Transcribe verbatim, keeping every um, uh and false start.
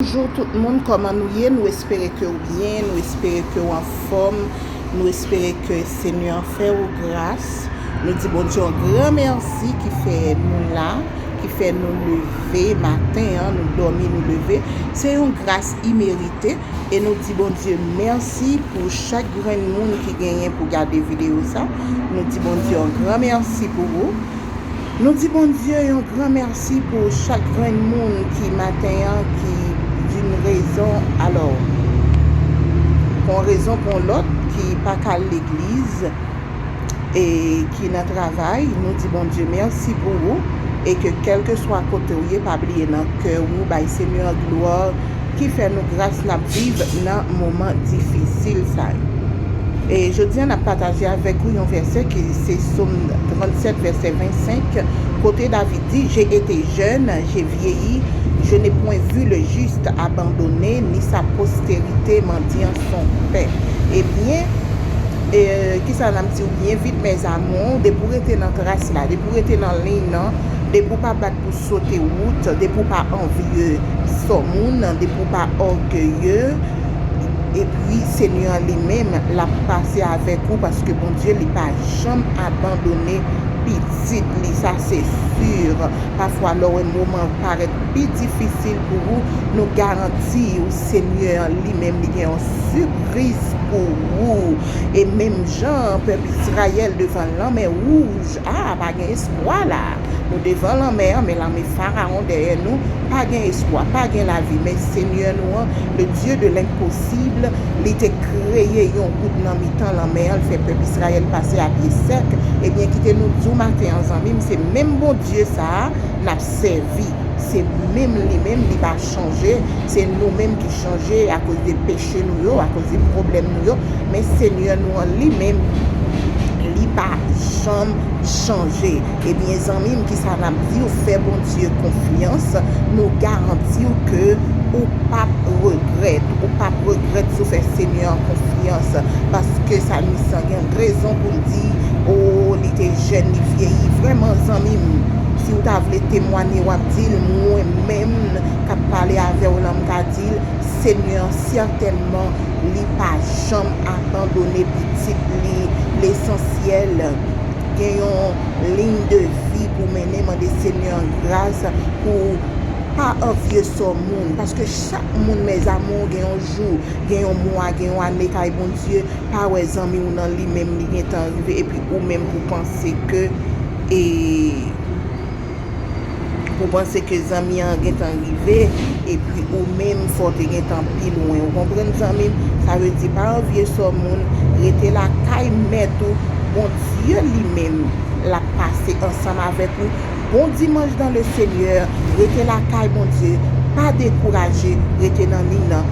Bonjou tout moun, kòman nou ye? Nou espere ke w byen, nou espere ke w anfòm, nou espere ke Senyè an fè ou gras. Nou di Bondye yon gran mèsi ki fè nou la, ki fè nou leve maten an, nou dòmi, nou leve. Se yon gras imerite e nou di Bondye mèsi pou chak grenn moun ki genyen pou gade videyo sa. Nou di Bondye yon gran mèsi pou ou. Nou di Bondye yon gran mèsi pou chak grenn moun ki maten an, ki d'une raison, alò, pou yon rezon, pou yon lòt, ki pa ka al legliz e ki nan travay. Nou di Bondye mèsi pou ou e ke kèlkeswa kote w ye, pa bliye nan kè ou bay Senyè an glwa ki fè nou gras n ap viv nan moman difisil sa yo. E jodi a, n ap pataje avèk ou yon vèsè ki se Sòm trannsèt, vèsè vennsenk, kote David di, J'ai été jeune, j'ai vieilli, je n'ai point vu le juste abandonné, ni sa postérité mendiant son pain. Ebyen, e, kisa n ap di w byen vit, mes amours, depi w rete nan tras la, depi w rete nan liy nan, depi w pa bat pou sote wout, depi w pa anvye sò moun, depi w pa ògeye, epi Senyè an li menm, l ap pase avèk ou, paske Bondye, li pa janm abandone pitit li, sa se si. Pafwa, lè w wè moman parèt pi difisil pou ou, nou garanti w, Senyè an li menm, li gen yon sipriz pou ou. E menm jan pèp Izrayèl devan lanmè wouj, a, pa gen espwa la. Nou devan lanmè an, men lame Farawon dèyè nou, pa gen espwa, pa gen lavi. Men Senyè nou an, le Dieu de l'impossible, li te kreye yon wout nan mitan lanmè an, l fè pèp Izrayèl pase a pye sèk. Ebyen, kite nou di w maten an, zanmi m, se menm Bondye sa a n ap sèvi. Se menm li menm, li pa chanje. Se nou menm ki chanje akoz de peche nou yo, akoz de pwoblèm nou yo. Men Senyè nou an li menm, li pa janm chanje. Ebyen, zanmi m, kisa n ap di w? Fè Bondye konfyans. Nou garanti w ke ou p ap regrèt. Ou p ap regrèt si w fè Senyè an konfyans. Paske salmis lan gen rezon pou l di, o, li te jèn, li vyeyi. Vrèman, zanmi m, si w ta vle temwanye, w ap di l, mwen menm k ap pale avè w lan, m ka di l, Senyè an, sètènman, li pa janm abandone pitit li. Lesansyèl, gen yon liy de vi pou mennen, mande Senyè an gras pou pa anvye sò moun. Paske chak moun, mes amours, gen yon jou, gen yon mwa, gen yon ane kay Bondye, pa wè zanmi w nan li menm, li gentan rive, epi ou menm pou panse ke, e, pou panse ke zanmi an gentan rive, epi ou menm fò w te gentan pi lwen. Ou konprann, zanmi m? Sa vle di, pa anvye sò moun, rete lakay mèt ou, Bondye li menm, l ap pase ansanm avèk ou. Bon dimanch dans le Seigneur, rete lakay Bondye, pa dekouraje, rete nan liy nan.